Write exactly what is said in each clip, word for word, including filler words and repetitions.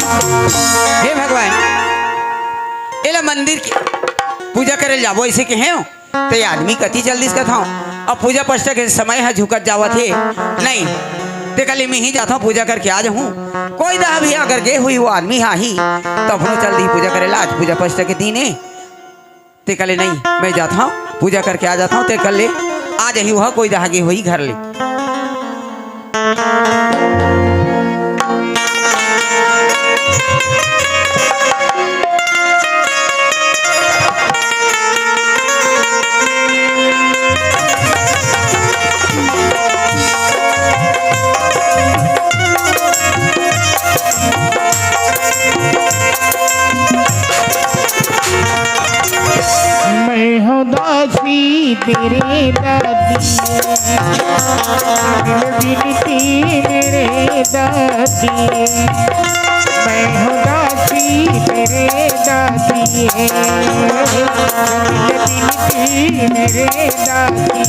हे भगवान, एला मंदिर के पूजा करे ल जाबो, अइसे कहेंव, त ये आदमी कति चल दिस कथंव। अब पूजा पस्टा के समय ह झुकत जावत हे, नहीं, तेकर ले मैं ही जाथंव, पूजा करके आ जाहूं। कोई दहा भी अगर गे होही, वो आदमी ह आही, त अपनो चल दिही पूजा करे ला। आज पूजा पस्टा के दिन ए, तेकर ले नहीं, मैं जाथंव, पूजा करके आ जाथंव, तेकर ले आ जाही, वो कोई दहा गे होही घर ले। मैं हूँ दासी तेरे दादी, विनती मेरे दादी। मैं हूँ दासी तेरे दादी, विनती मेरे दादी।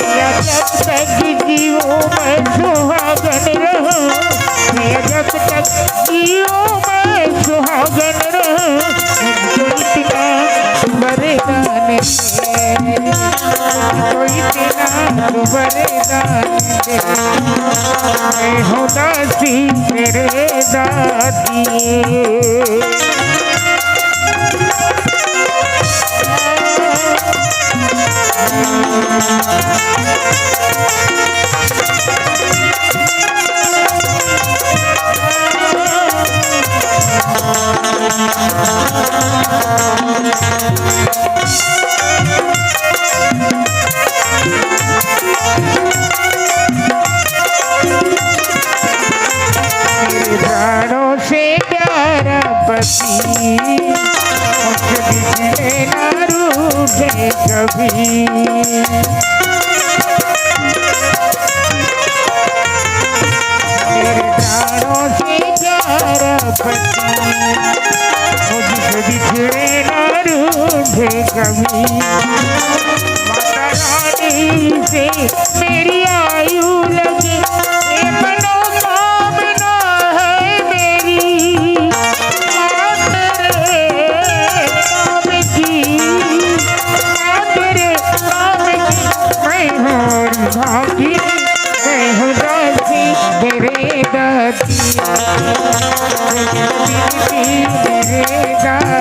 मैं जब तक जीऊँ मैं सुहागन रहूँ, मैं जब तक जीऊँ मैं सुहागन रहूँ। मुझको इतना तू वरदान दे, मुझको इतना तू वरदान दे। मैं हूँ दासी तेरे दादी। प्राणों से प्यारा पति, मुझसे बिछड़े ना रूठे कभी। मेरे प्राणों से प्यारा पति, मुझसे बिछड़े ना रूठे कभी। माता रानी से मेरी आयु लगे, ये मनोकामना है मेरी। माँ तेरे काम की, माँ तेरे काम की, मैं हूँ भागी, मैं हूँ दासी तेरे दादी। मेरे दादी।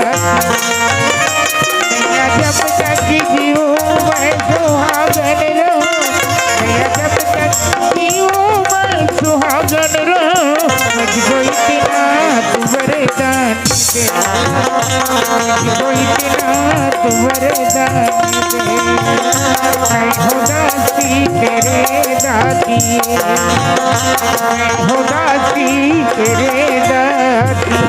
मैं जब तक जीऊँ मैं सुहागन रहूँ, मैं जब तक जीऊँ मैं सुहागन रहूँ। मुझको इतना तू वरदान दे, मुझको इतना तू वरदान दे। मैं हूँ दासी तेरे दादी, मैं हूँ दासी तेरे दादी।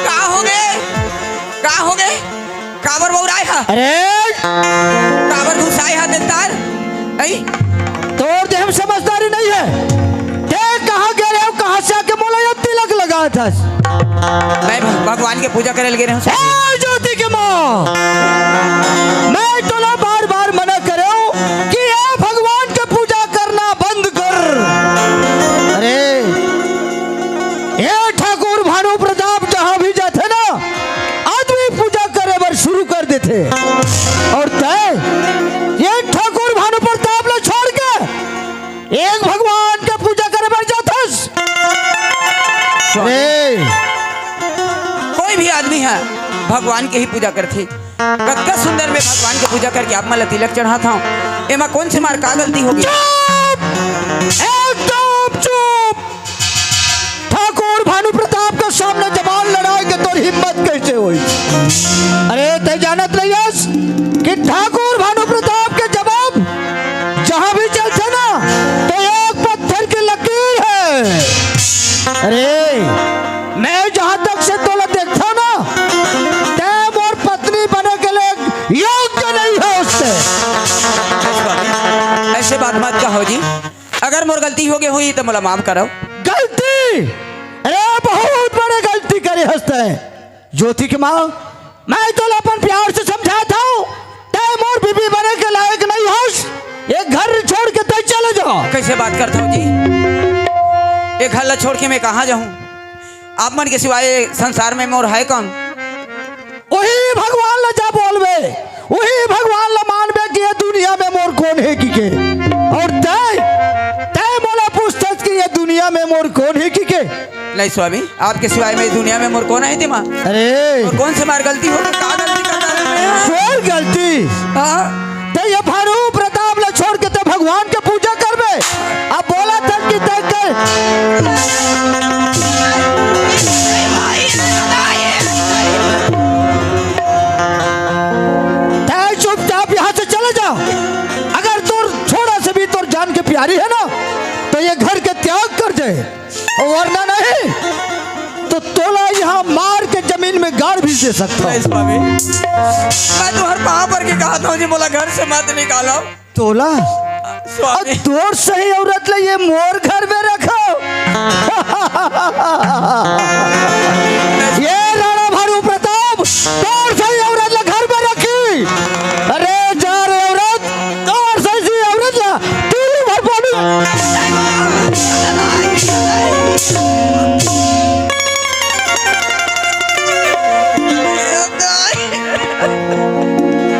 का होगे? का होगे? काबर बउराय हा? अरे! काबर गुस्साय हा तें तार? अई? तोर देह में समझदारी नहीं है। तें कहाँ गे रहे हो, कहाँ से आके मोला ये तिलक लगाय हस? मैं भ-, भगवान के पूजा करे ल गे रहे हूँ। ए ज्योति के माँ, मैं तोला बार बार मना करे हूँ कि ये भगवान के पूजा करना बंद कर। अरे, ये ठाकुर भानु प्रताप जहाँ भी जाथे ना, आदमी पूजा करे बर शुरू कर देथे। अउ तैं ये ठाकुर भानु प्रताप ला छोड़ के एक भगवान के पूजा करे बर जाथस। अरे, कोई भी आदमी ह भगवान के ही पूजा करथे। कतका सुंदर मैं भगवान के पूजा करके आप मन ला तिलक चढ़ात हंव। एमा कोन से मार का गलती होगे? चुप! एकदम चुप! ठाकुर भानु प्रताप के सामने जबान लड़ाय के तोर हिम्मत कइसे होइस? अरे, तैं जानत नइ हस कि ठाकुर भानु प्रताप के जबान जहाँ भी चलथे ना, तो एक पत्थर की लकीर है। अरे, मैं जहाँ तक से तोला देखथंव ना, तैं मोर पत्नी बने के लिए योग्य नहीं है उससे। ऐसे बात मत कह। हो जी, अगर मोर गलती होगे होही त मोला माफ करव। गलती? अरे, बहुत बड़े गलती करे हस तैं। ज्योति के माँ, मैं तोला अपन प्यार से समझात हंव, तैं मोर बीबी बने के लायक नहीं हस। ये घर छोड़ के तैं चले जा। कैसे बात करत हव जी? ये घर ला छोड़ के मैं कहाँ जाहूँ? आप मन के सिवाय संसार में मोर है कौन? वही भगवान ला जा बोलबे, वही भगवान ला मानबे कि ये दुनिया में मोर कौन हे कहिके। और तैं, तैं मोला पूछथस कि ये दुनिया में मोर कौन हे कहिके। नहीं स्वामी, आपके सिवाय मैं दुनिया में मोर कौन हे दिमा? अरे। और कौन से मार गलती हो गई? का गलती कर डाले मैं? कौन गलती? हाँ? तैं ये भानु प्रताप ला छोड़ के तैं भगवान के पूजा करबे? अब बोला था कि तैं कर। तैं चुपचाप यहाँ से चले जा। अगर तोर थोड़ा से भी तोर जान के प्यारी है ना, तो ये घर के त्याग कर जाए, वरना नहीं तो तोला यहाँ मार के जमीन में गाड़ भी दे सकता हूँ। नहीं स्वामी, मैं तुम्हारे पाँव पर के कहता हूँ जी, मोला घर से मत निकालो। तोला? स्वामी। अब तोर सही औरत ला ये मोर घर में रखो। ये राणा भानु प्रताप तोर सही औरत ला घर में रखी। अरे जा रे औरत, तोर सही औरत ला टुल्लू भर पानी।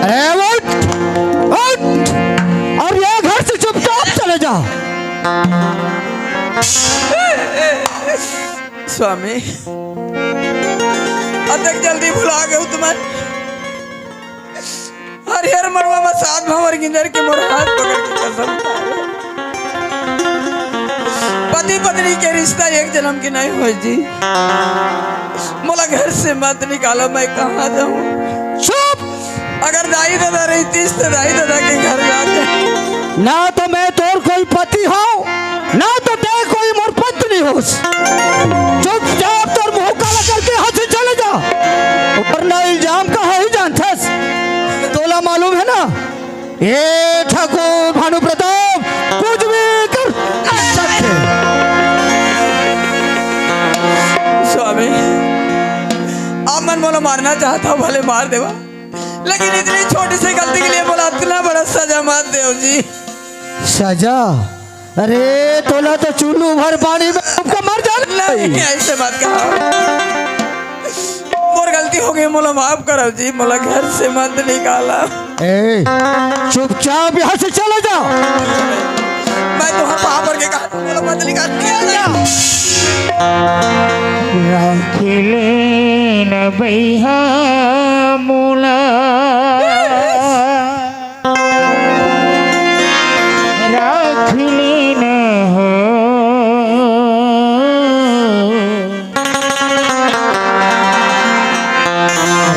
अरे उठ, उठ, और ये घर से चुपचाप चले जा। स्वामी, अतक जल्दी भुला गए तुम्हें। हरिहर मड़वा में सात भंवर गिंजर के मोर हाथ पकड़ के कसम खा रहे। पति पत्नी के रिश्ता एक जन्म के नहीं होय जी। मोला घर से मत निकालो, मैं कहाँ जाऊँ? चुप! अगर दाई ददा रहितिस तो दाई ददा के घर जाते। ना तो मैं तोर कोई पति हूँ, ना तो तैं कोई मोर पत्नी होस। चुपचाप तोर मुंह काला करके यहाँ से चले जा, वरना इल्जाम का है ही जानथस। तोला मालूम है ना, ए ठाकुर भानु प्रताप कुछ भी कर सकथे। स्वामी, आप मन मोला मारना चाहत हव, भले मार देवा, लेकिन इतनी छोटी सी गलती के लिए मोला इतना बड़ा सजा मत देव जी। सजा? अरे, तोला तो चुल्लू भर पानी में डूब के मर जाना नहीं, चाहिए। ऐसे मत कहो। मोर गलती हो गई, मोला माफ करो जी, मोला घर से मत निकाला। ए, चुपचाप यहाँ से चला जा। मैं तो हर पाँव पर के कहा, मोला मत निकाल, निकाल जा। राख ले न बइहा मोला। राख ले न हो।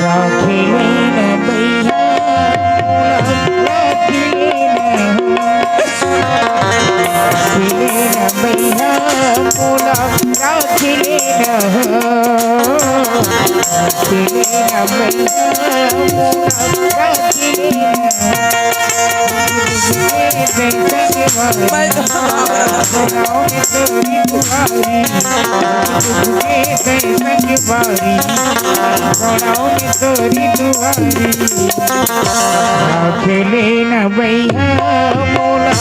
राख ले न बइहा, राख ले न हो। राख ले न बइहा मोला, राख ले न हो। राख ले न बइहा मोला, राख ले न हो। मैं तो राख ले न बइहा मोला,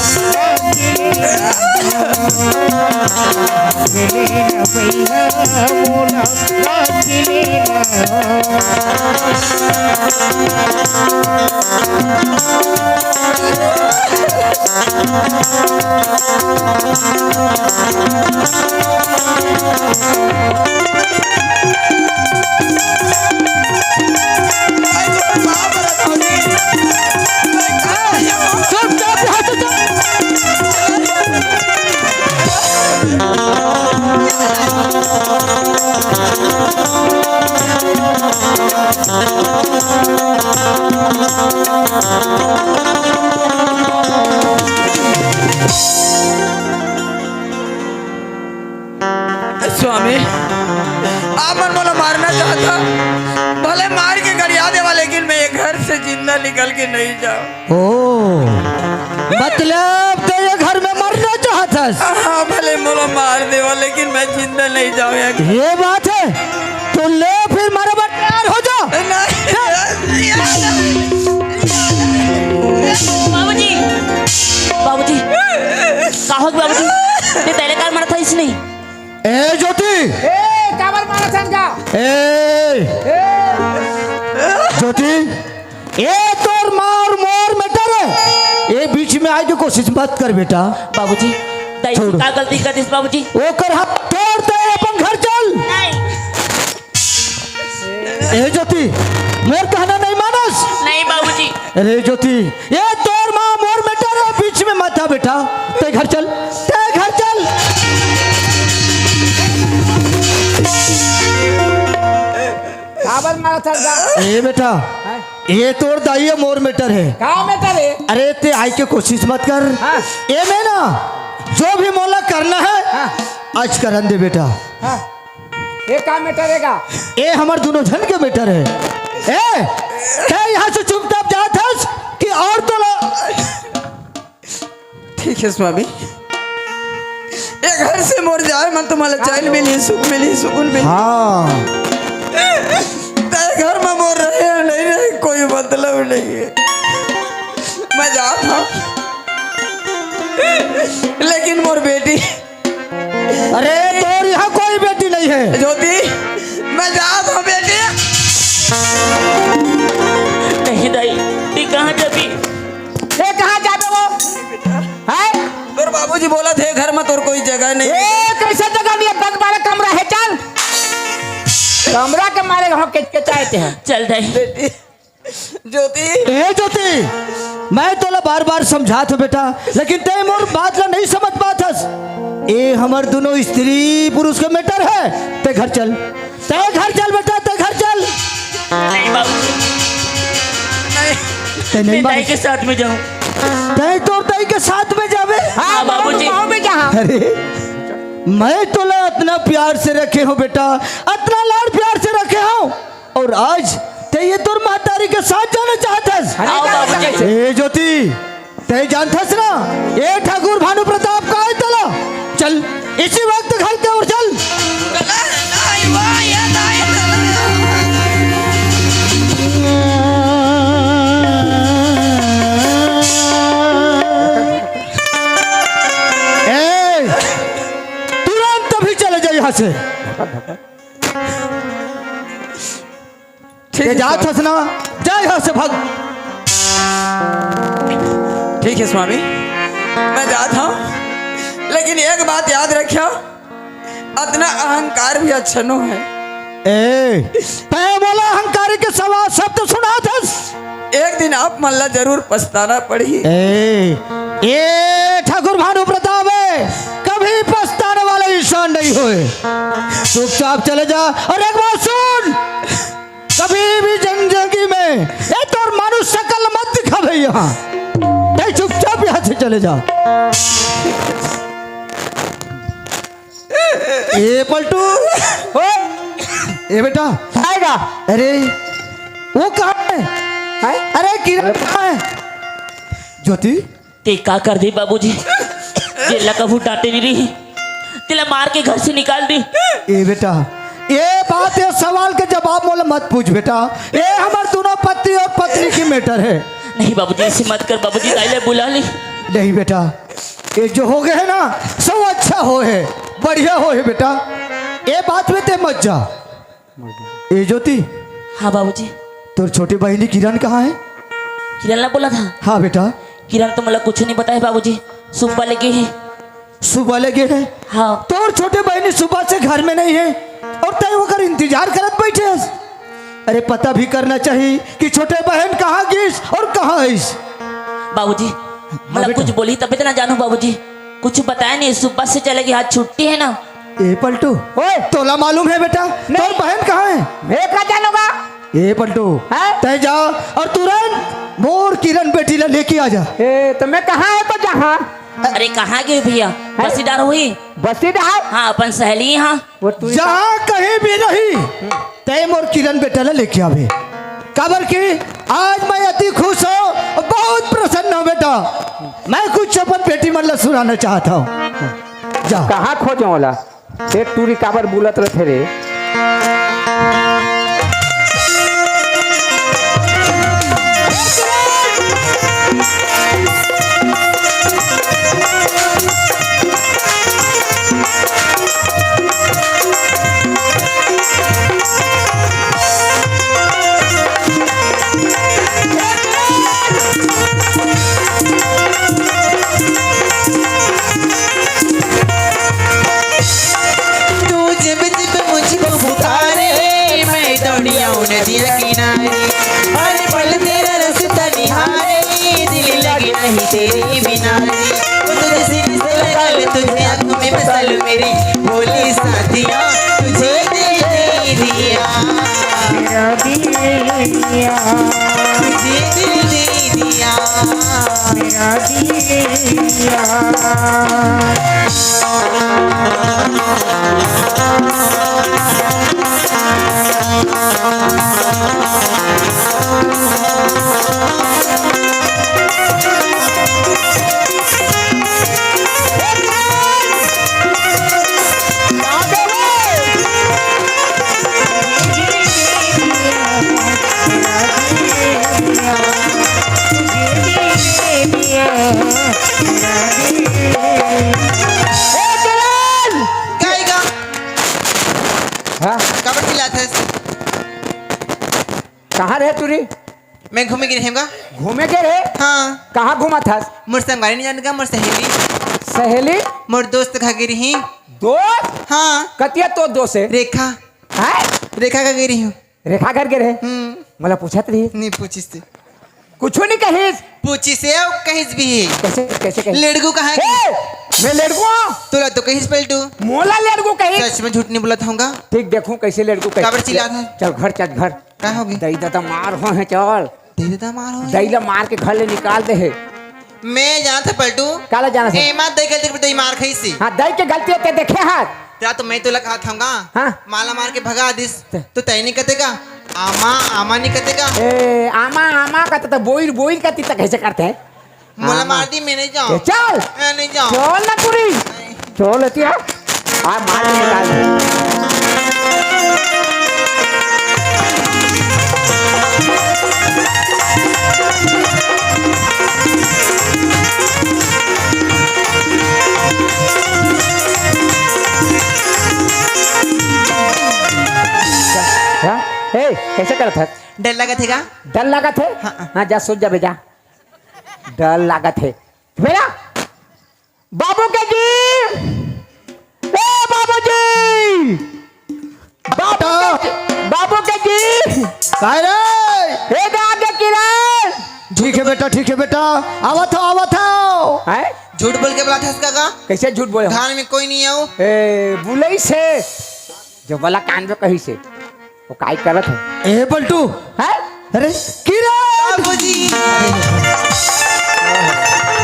राख ले न बइहा मोला, राख ले न। स्वामी, आप मन मोला मारना चाहता, भले मार के गरिया देवा, लेकिन मैं ये घर से जिंदा निकल के नहीं जाऊं। ओ, मतलब तो ये घर में हाँ, भले मोला मार देवा, लेकिन मैं जिंदा नहीं जाऊँ यहाँ। ये बात है, तो ले फिर मारे बर तैयार हो जा। नहीं। बाबूजी, बाबूजी, का हो गया बाबूजी? ते तैले कार मारा था इसने। ए ज्योति, ए, काबर मारा था इनका? ए ए, ज्योति, ए तोर माँ और मोर matter है, ए बीच में आए के कोशिश मत कर बेटा। बाबूजी, दाई छोड़। का गलती कर दिस बाबूजी? ओकर हाथ तोड़ दे, अपन घर चल। नहीं। ए ज्योति, मोर कहना नहीं मानस? नहीं बाबूजी। अरे ज्योति, ए तोर माँ मोर matter है, बीच में मत आ बेटा। ते घर चल, ते घर चल। काबर मारा था गा? ए बेटा, हैं? ए तोर दाई है, मोर matter है। का matter है? अरे ते आए के कोशिश मत कर। हाँ। ए में ना, जो भी मोला करना है, हाँ। आज करन दे बेटा। हाँ। ये का matter है गा? ए हमर दोनों झन के matter है। ए, ते यहाँ से चुपचाप जात हस कि और तोला ठीक है स्वामी, ये घर से मोर जाए मन तुम्हारा चैन मिली, सुख मिली, सुकून मिली। हाँ। ते घर में मोर रहे या नहीं रहे, कोई मतलब नहीं है। मैं जात हूँ, लेकिन मोर बेटी अरे तोर यहाँ कोई बेटी नहीं है। ज्योति, मैं जात हूँ बेटी। नहीं दाई, तू कहाँ जाबी? ये कहाँ जाबे वो? हैं? तोर बाबूजी बोला थे घर में तोर कोई जगह नहीं। ए, कैसे जगह नहीं है? दस बारह कमरा है, चल। कमरा के मारे हम किचकिचाए थे। चल दाई। बेटी, ज्योति। ए ज्योति, मैं तोला बार बार समझात हूँ बेटा, लेकिन ते मोर बात ला नहीं समझ पात हस। ए हमर दोनों स्त्री पुरुष के matter है। ते घर चल, ते घर चल बेटा, ते घर चल। नहीं बाबू, नहीं। ते नहीं मैं दाई मानस? के साथ में जाऊँ। ते तोर दाई के साथ में जाबे? हाँ, हाँ, बाबूजी। बाबू, मैं जाऊँ। अरे, मैं तोला अतना प्यार से रखे हूँ बेटा, अतना लाड़ प्यार से रखे हूँ, और आज ते ये तोर महतारी के साथ जाना चाहत हस? अरे, आओ बाबूजी। ए ज्योति, ते जानत हस ना, ए ठाकुर भानु प्रताप का है तोला? चल, इसी वक्त घर के ओर चल। ए, तुरंत अभी चले जा यहाँ से। ठीक ते है जात स्वामी। हस ना, जा यहाँ से भाग। ठीक है स्वामी, मैं जात हूँ, लेकिन एक बात याद रखियो, अतना अहंकार भी अच्छा नो है। ए, ते मोला अहंकारी के सवा शब्द सुनात हस। एक दिन आप मन ला जरूर पछताना पड़ही। ए, ए ठाकुर भानु प्रताप है, कभी पछताने वाला इंसान नहीं होए। चुपचाप चले जा। और एक बात सुन, कभी भी जिंदगी में ए तोर मानुष शकल मत दिखाबे यहाँ। ते चुपचाप यहाँ से चले जा। ए पलटू, ओ, ए बेटा, आएगा। अरे, वो कहाँ है? हैं? अरे किरण कहाँ है? ज्योति, ते का कर दे बाबूजी? जेला कभू डांटे नहीं रही, तेला मार के घर से निकाल दी। ए बेटा, ए बात, ए सवाल के जवाब मोला मत पूछ बेटा। ए हमर दोनों पति और पत्नी की matter है। नहीं बाबूजी, ऐसे मत कर बाबूजी, दाई ला बुला ले। नहीं बेटा, ये जो हो गए है ना, सब अच्छा हो है, बढ़िया हो है बेटा। ए बात में ते मत जा। ए ज्योति, हाँ बाबूजी। तोर छोटी बहिनी किरण कहाँ है? किरण ला बोला था? हाँ बेटा। किरण तो मोला कुछ नहीं बताए बाबूजी, सुबह ले गे है। सुबह ले गे है? हाँ। तोर छोटी बहिनी सुबह से घर में नहीं है और ते ओकर इंतजार करत बैठे हस। अरे पता भी करना चाहिए कि छोटे बहन कहाँ गिस और कहाँ आइस। बाबूजी, हाँ मोला बेटा। कुछ बोली तबे तो ना जानू बाबूजी, कुछ बताया नहीं, सुबह से चले गे, आज छुट्टी है ना। ए पलटू, ओए। तोला मालूम है बेटा, नहीं। तोर बहन कहाँ है? मैं का जानूंगा? ए पलटू, हाँ? ते जा और तुरंत मोर किरण बेटी ला लेके आ जा। ए, तो मैं कहाँ है तो जहाँ। अरे कहाँ गे भैया? हैं? बसीदार हुई। बसीदार? हाँ, अपन सहेली यहाँ। वो तू जहाँ कहीं भी रही, ते मोर किरण बेटा ला लेके आवे। काबर कि आज मैं अति खुश हूँ, बहुत प्रसन्न हूँ बेटा। मैं कुछ अपन बेटी मन ला सुनाना चाहत हूँ। जा। कहाँ खोजों ओला? ए टूरी काबर बुलत रथे रे? तू जब जब मुझको पुकारे, मैं दौड़ी आऊं नदिया किनारे। हर पल तेरा रास्ता निहारे, दिल लगे नहीं तेरे बिना रे। वो तुझसे नजर लगा लो, तुझे आंखों में बसा लो मेरी भोली साथिया, तुझे दिल दे दिया। मेरा दिल दिया। तुझे दिल दे दिया। मेरा दिल दिया। ए, चलन! काय गा? हाँ? काबर चिल्लात हस? कहाँ रहे टूरी? मैं घूमे गे रहेंव गा। घूमे गे रहे? हाँ। कहाँ घूमत हस? मोर संगवारी नहीं जान गा, मोर सहेली। सहेली? मोर दोस्त घर गे रही। दोस्त? हाँ। कतिया तो दोस्त है? रेखा। हैं? रेखा का गे रही हूँ। रेखा घर गे रहे? हम्म। मोला पूछत रही। नहीं पूछिस ते। कुछू नहीं कहिस। पूछिस हे, अउ कहिस भी हे। कैसे, कैसे कहिस? लेड़गू कहाँ हे? मैं लेड़गू हूँ? तोला तो कहिस पलटू। मोला लेड़गू कहिस? सच में झूठ नहीं बोलत हूँ गा। ठीक देखूं कैसे लेड़गू कहिस। काबर चिल्लात हस? चल घर, चल घर। का होगे? दई ददा मार हो है, चल। दई ददा मार हो है? दई ला मार के घर ले निकाल दे हे। मैं जानत हूँ पलटू। काला जानत हस? एमा दई गलती के दई मार खाइस हे। हाँ, दई के गलती हे, ते देखे हस। तेला तो मैं तोला कहत हूँ गा। हाँ। माला मार के भगा दिस। ते- तो तैं नहीं कते का? आमा, आमा नहीं कते का? ए, आमा, आमा कते तो बोइर, बोइर कती तक ऐसे करते हैं। मोला आमा। मार दी, मैं नहीं जाऊँ। ए, चल। मैं नहीं जाऊँ। चल ना टूरी। नहीं। चल लेती है। आ, मार के निकाल दे। हाँ? ए, कैसे करत हस? डर लगत हे का? डर लगत हे? हाँ। हाँ, जा, सोच जाबे, जा। डर लागत हे। बेटा, बाबू के जी, ए बाबू जी, बाबू के जी, बाबू के जी। काय रे? ए दे आगे किरण। ठीक है बेटा, ठीक है बेटा, आवत हँव, आवत हँव। हैं? झूठ बोल के बुलात हस का? कैसे झूठ बोले? घर में कोई नहीं आऊ। ए, बुलई से जो वाला कान में कही से, वो काय करत हे? ए पलटू। हैं? अरे किरण। बाबूजी।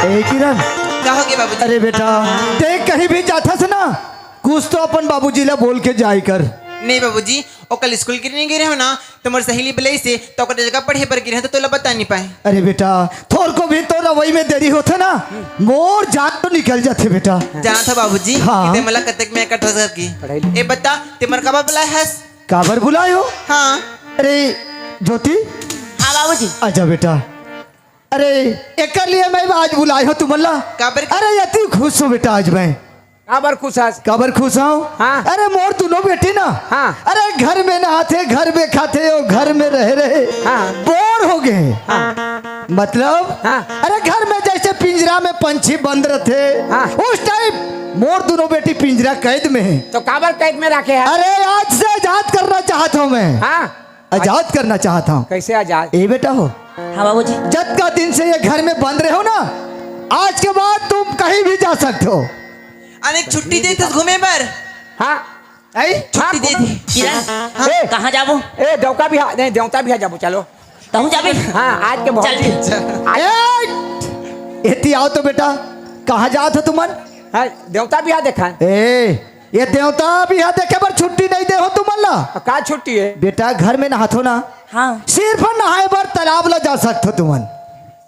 ए किरण। का होगे बाबूजी? अरे बेटा, ते कहीं भी जाथस ना, कुछ तो अपन बाबूजी ला बोल के जाय कर। नहीं बाबूजी, वो कल स्कूल के नहीं गे रहेंव ना, तो मोर सहेली बुलाइस हे, तो ओकर जगह पढ़े बर गे रहेंव, तो तोला बता नहीं पाएंव। अरे बेटा, थोरको भी तो रवई में देरी होथे ना, मोर जान तो निकल जाथे बेटा। जानत हस बाबूजी, हाँ। कि ते मोला कतेक मया करथस करके। पढ़ाई ले। ए बता, ते मोर काबर बुलाए हस? काबर बुलाए हो? हाँ। अरे ज्योति। हाँ बाबूजी। आजा बेटा। अरे एकर लिए मैं आज बुलाए हँव तुमन ला। काबर? अरे अति खुश हँव बेटा आज मैं। काबर खुश हस? काबर खुश हँव? हाँ। अरे मोर दुनों बेटी ना। हाँ। अरे घर में नहाथे, घर में खाथे अउ घर में रहे रहे हाँ। बोर हो गे। हाँ। मतलब? हाँ। अरे घर में जैसे पिंजरा में पंछी बंद रथे, हाँ। उस टाइप मोर दुनों बेटी पिंजरा कैद में हे। तो काबर कैद में राखे हस? अरे आज से आजाद करना चाहत हँव मैं। हाँ। आजाद करना चाहत हँव। कैसे आजाद? ए बेटा हो। हाँ बाबूजी। जतका दिन से ये घर में बंद रहे हो ना, आज के बाद तुम कहीं भी जा सकते हो। अरे छुट्टी दे तो घूमे बर। हाँ। आई? छुट्टी दे दी। किरण, हाँ। ए, कहाँ जाबो? ए, देवता बिहार, नहीं, देवता बिहार जाबो, चलो। तहूँ जाबे? हाँ, आज के बहुत चल। आज ए, एती आओ तो बेटा, कहाँ जात हो तुमन? हाँ, देवता बिहार देखा। ए, ये देवता बिहार देखे बर छुट्टी नहीं दे हो तुमन ला। का छुट्टी हे? बेटा, घर में नहाथो ना। हाँ। सिर्फ नहाए बर तालाब ला जा सकथो तुमन।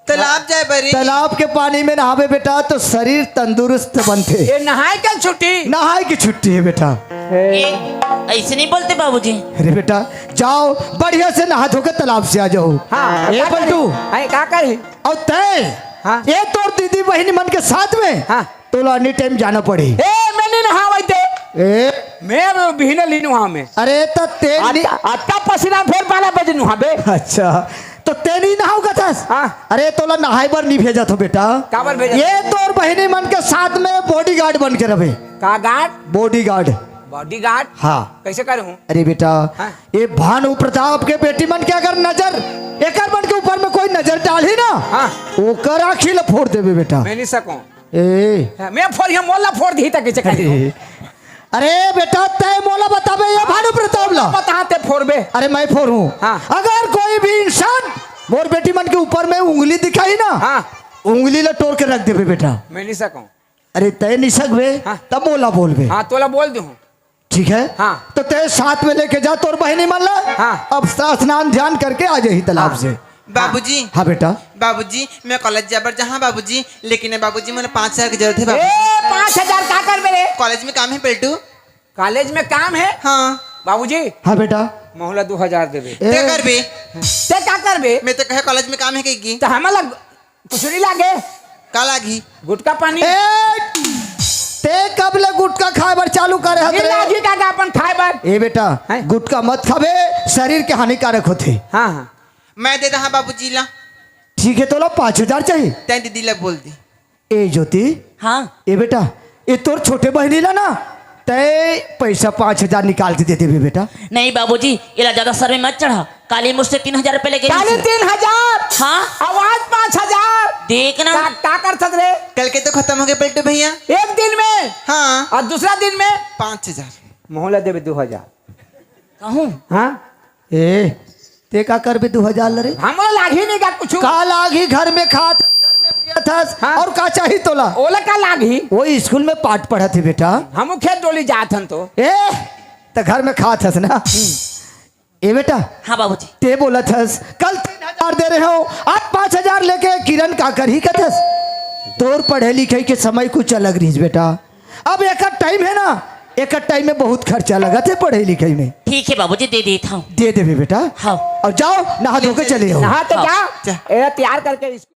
तालाब जाए बरी। तालाब के पानी में नहाबे बेटा तो शरीर तंदुरुस्त बनथे। ये नहाए के छुट्टी? नहाए की छुट्टी है बेटा। ए, ऐसे नहीं बोलते बाबूजी। अरे बेटा, जाओ बढ़िया से नहा धो के तालाब से आ जाओ। हाँ, ए का पलटू। करे? अरे, का करे? और तय, हाँ। ये तोर दीदी बहिनी मन के साथ में हाँ। तोला एनी टाइम जाना पड़ी। ए, मैं नहीं नहावई ते। ए? मैं बिहने ली नहावे। अरे, त ते नी- अत्ता, अत्ता पसीना फेर बारह बजे नहाबे। अच्छा, तो ते नहीं नहाओ कथस? हाँ। अरे, तोला नहाए बर नहीं भेजत हों बेटा। काबर भेजत ये हों? तोर बहिनी मन के साथ में बॉडीगार्ड बन के रहे। का गार्ड? बॉडीगार्ड। बॉडीगार्ड? हाँ। कैसे करूँ? अरे बेटा, हाँ। ये भानु प्रताप के बेटी मन के अगर नजर एकर मन के ऊपर में कोई नजर डालही ना, हाँ। ओकर आँखी ला फोड़ देबे बेटा। मैं नहीं सकूँ। ए। हाँ, मैं फोड़, ये मोला फोड़ दिही त कैसे करी? अरे बेटा, तय मोला बताबे ये भानु प्रताप ला। बता ते फोड़बे। अरे मैं फोड़ूं। हाँ। अगर कोई भी इंसान मोर बेटी मन के ऊपर में उंगली दिखाही ना, हाँ। उंगली ला तोड़ के रख देबे बेटा। मैं नहीं सकूं। अरे तय नहीं सकबे, हाँ। तब मोला बोलबे। हाँ, तोला बोल दूं। ठीक है? हाँ। तो तय साथ में लेके जा तोर बहिनी मन ला। हाँ। अब स्नान ध्यान करके आ जाही तालाब हाँ। से। बाबूजी। हाँ बेटा। बाबूजी, मैं कॉलेज जाबर जहाँ बाबूजी, लेकिन बाबूजी, मोला पाँच हजार की जरूरत है बाबूजी। ए, पाँच हजार का करबे रे? कॉलेज में काम है पलटू। कॉलेज में काम है? हाँ। बाबूजी। हाँ बेटा। मोला दो हजार देबे। ए। ते करबे। ते का करबे? मैं तो कहे कॉलेज में काम है कहेगी। तो हमला कुछ नहीं लागे। का लागी? गुटखा पानी। ए, ते कब ले गुटखा खाए बर चालू करे हस ये रे? लागी का, का अपन खाए बर? ए बेटा, हैं? गुटखा मत खाबे, शरीर के हानिकारक होथे। हाँ, हाँ। मैं दे दहा बाबूजी ला। ठीक है, तोला पाँच हजार चाहिए। तैं दीदी ला बोल दी। ए ज्योति। हाँ। ए बेटा, ए तोर छोटे बहिनी ला ना, तय पैसा पाँच हजार निकाल के दे देबे बेटा। नहीं बाबूजी, एला ज्यादा सर में मत चढ़ा। काली मुझसे तीन हजार रुपए लेके काली गई थी। तीन हजार? हाँ। आवाज पाँच हजार। देख ना। का, का कर सकत रे? कल के तो खत्म हो गए पलटू भैया। एक दिन में? हाँ। और दूसरा दिन में? पाँच हजार। मोला देबे दो हजार। कहूँ? हाँ। ए, ते का करबे दो हजार ल रे? हमला लागी नहीं का कुछ? का लागी? घर में खात, घर में पियत हस, हाँ। और का चाही तोला? ओला का लागी? वो स्कूल में पाठ पढ़त हे बेटा। हमू खेत डोली जात हन तो। ए, त घर में खात हस ना? ए बेटा। हाँ बाबूजी। ते बोलत हस, कल तीन हजार दे रहे हो, आज पाँच हजार लेके किरण का करही कथस? तोर पढ़े लिखे के समय कुछ अलग रहिस बेटा। अब एकर टाइम है ना, एकर टाइम में बहुत खर्चा लगत है पढ़े लिखे में। ठीक है बाबूजी, दे देता हूँ। दे देबे बेटा। हाँ। और जाओ, नहा धो के चले आओ। नहा तो हाँ। जा। जा। ए, तैयार करके इस-